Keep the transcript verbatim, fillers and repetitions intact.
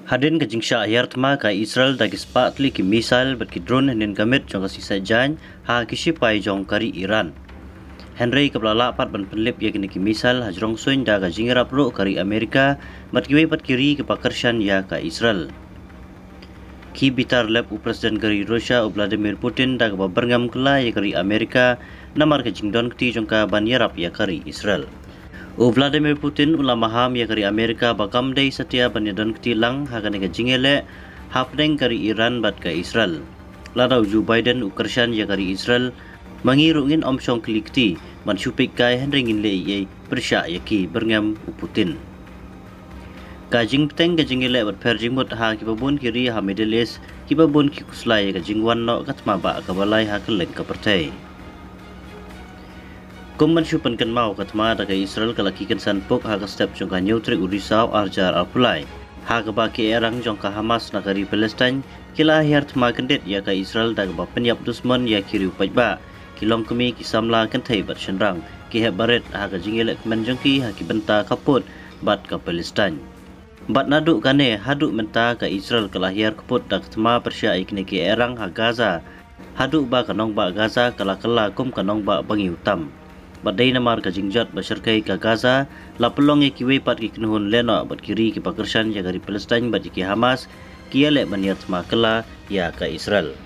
Hadien ka jingshah hiar thma ka Israel da ki spah tylli ki missile bad ki drone hynnin ka miet jong ka sngi Saitjaiñ ha ki shipai jong ka ri Iran. Hynrei kaba la lah pat ban pynlip ïa kine ki missile ha jrong suiñ da ka jingïarap ruh ka ri Amerika bad kiwei pat ki ri kiba kyrshan ïa ka Israel. Ki bitar lep u President ka ri Russia u Vladimir Putin da kaba byrngem kylla ïa ka ri Amerika namar ka jingdon kti jong ka ban ïarap ïa ka ri Israel. U Vladimir Putin u la maham ïa ka ri Amerika ba kam dei satia ban ïadon kti lang ha kane ka jingïaleh hapdeng ka ri Iran bad ka Israel. Lada u Joe Biden u kyrshan ïa ka ri Israel, ma ngi ruh ngin ym shong kylli kti ban shu peit kai hynrei ngin leh ei ei pyrshah ïa ki, byrngem u Putin. Ka jingbteng ka jingïaleh bad pher jingmut ha kiba bun ki ri ha Middle East, kiba bun ki khuslai ïa ka jingwan noh ka thma bah kaba lai ha kylleng ka pyrthei. Kum ban shu pynkynmaw, ka thma da ka Israel ka la kiew kynsan puk ha ka step jong ka hynñiew tarik u Risaw arhajar arphew lai, ha kaba ki airang jong ka Hamas na ka ri Palestine ki la hiar thma kyndit ïa ka Israel da kaba pynïap dusmon ïa ki riew paidbah, ki longkmie, ki samla kynthei bad shynrang, ki hep barit ha ka jingïaleh kmen jong ki ha ki bynta ka pud bad ka Palestine. Bad naduh kane haduh mynta ka Israel ka la hiar kput da ka thma pyrshah ïa kine ki airang ha Gaza, haduh ba ka nongbah Gaza ka la kylla kum ka nongbah ba ngi u tam. Bad dei namar ka jingjot ba shyrkhei ka Gaza la pynlong ïa kiwei pat ki kynhun lehnoh bad ki ri kiba kyrshan ïa ka ri Palestine bad ïa ki Hamas ki ïaleh ban hiar thma kylla ïa ka Israel.